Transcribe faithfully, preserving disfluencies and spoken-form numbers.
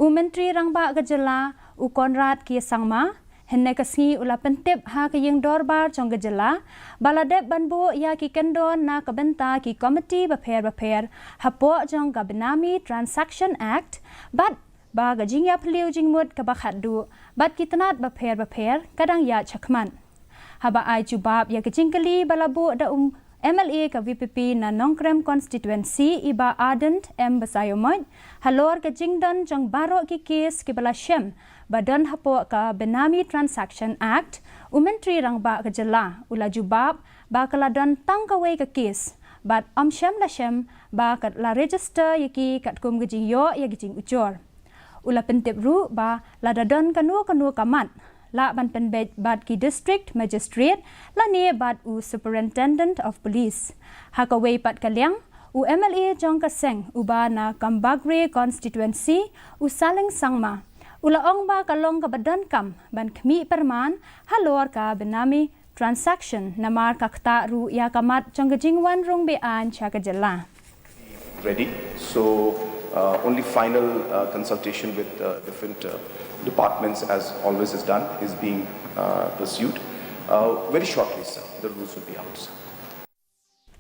U Myntri Rangbah ka jylla, u Conrad K Sangma, hynne ka sngi u la pyntip ha ka ïing dorbar jong ka jylla ba la dep ban buh ïa ki kyndon na ka bynta ki komiti bapher bapher hapoh jong ka Benami Transaction Act, bad ba ka jingïaphylliew jingmut kaba khatduh bad ki tnat bapher bapher ka dang ïaid shakhmat. Haba ai jubab ïa ka jingkylli ba la buh da u M L A ka V P P na Nongkrem Constituency, i Bah Ardent M Basaiawmoit, halor ka jingdon jong baroh ki kes kiba la shem ba don hapoh ka Benami Transaction Act, u Myntri Rangbah ka jylla u la jubab ba ka la don tang kawei ka kes bad ym shym la shem ba ka la register ïa ki katkum ka jingïoh ïa ka jingujor. U la pyntip ruh ba lada don kano kano ka mat, lah ban pynbeit bad ki District Magistrate lane bad u Superintendent of Police. Ha kawei pat ka liang, u M L A jong ka seng uba na Gambegre Constituency, u Saleng Sangma, u la ong ba ka long kaba donkam ban khmih pyrman halor ka Benami Transaction namar ka ktah ruh ïa ka mat jong ka jingwan rung be-aiñ sha ka jylla. Ready. So uh, only final uh, consultation with uh, different uh, departments, as always is done, is being uh, pursued. Uh, very shortly, sir, the rules will be out, sir.